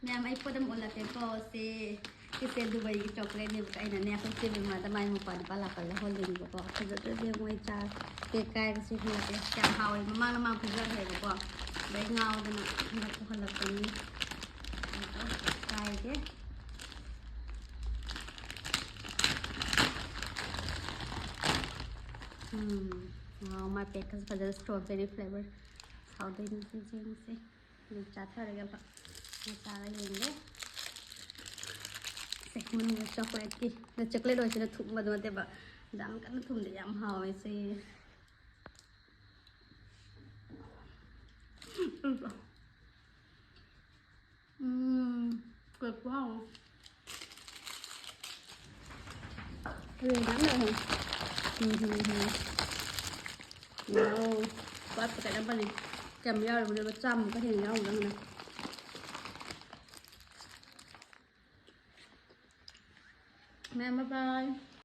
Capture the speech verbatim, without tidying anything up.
ꯃꯌꯥꯝ, ꯑꯩ ꯄꯣꯠ ꯑꯃ ꯎꯠꯂꯛꯀꯦꯀꯣ꯫ ꯁꯦ, ꯁꯤꯁꯦ ꯗꯨꯕꯥꯏꯒꯤ ꯆꯣꯀ꯭ꯂꯦꯠꯅꯦꯕꯀꯣ꯫ ꯑꯩꯅꯅꯦ, ꯑꯩꯈꯣꯏ ꯆꯦ ꯕꯦꯝꯃꯗ ꯃꯥꯏ ꯃꯄꯥꯟ ꯅꯨꯄꯥ ꯂꯥꯛꯄ ꯂꯧꯍꯜꯂꯤꯅꯦꯕꯀꯣ꯫ ꯐꯖꯗ꯭ꯔꯗꯤ ꯃꯣꯏ ꯆꯥ ꯀꯦꯛ ꯀꯥꯏꯕꯁꯦ ꯍꯦꯜꯂꯛꯀꯦ꯫ ꯌꯥꯝ ꯍꯥꯎꯋꯦ꯫ ꯃꯃꯥꯡ ꯃꯃꯥꯡ ꯄꯤꯖꯈ꯭ꯔꯦꯕꯀꯣ꯫ ꯑꯗꯩ ꯉꯥꯎꯗꯅ ꯍꯟꯗꯛ ꯄꯨꯍꯜꯂꯛꯄꯅꯤ꯫ ꯑꯗꯣ ꯀꯥꯏꯒꯦ꯫ ꯎꯝ꯫ ꯋꯥꯎ, ꯃꯥꯏ ꯄꯦꯛꯀꯁꯦ ꯐꯖꯅ strawberry flavor꯫ ꯍꯥꯎꯗꯣꯏꯅꯤ ꯁꯤ ꯌꯦꯡꯁꯦ꯫ ꯑꯗꯨꯝ ꯆꯥꯊꯔꯒꯦ ꯑꯃꯨꯛ꯫ ꯃꯆꯥꯒ ꯌꯦꯡꯒꯦ꯫ ꯁꯦ, ꯃꯅꯨꯡꯗ ꯆꯣꯀ꯭ꯂꯦꯠꯀꯤ꯫ ꯑꯗ ꯆꯣꯀ꯭ꯂꯦꯠ ꯑꯣꯏꯁꯤꯅ ꯊꯨꯝꯕꯗꯣ ꯅꯠꯇꯦꯕ꯫ ꯌꯥꯝ ꯀꯟꯅ ꯊꯨꯝꯗꯦ, ꯌꯥꯝ ꯍꯥꯎꯋꯦ ꯁꯤ꯫ ꯎꯝ, ꯀꯦꯛ ꯈꯨꯍꯥꯎ ꯑꯃ꯫ ꯀꯔꯤ ꯃꯌꯥꯝ ꯂꯩꯍꯧ꯫ ꯎꯝ, ꯎꯝ, ꯎꯝ꯫ ꯋꯥꯎ꯫ ꯄꯥꯠ ꯄꯦꯀꯦꯠ ꯑꯃꯅꯤ꯫ ꯀꯌꯥꯝ ꯌꯥꯎꯔꯤꯕꯅꯣ? ꯆꯥꯝꯃꯨꯛꯀ ꯍꯦꯟꯅ ꯌꯥꯎꯔꯝꯒꯅꯤ꯫ ꯃꯌꯥꯝ, bye bye꯫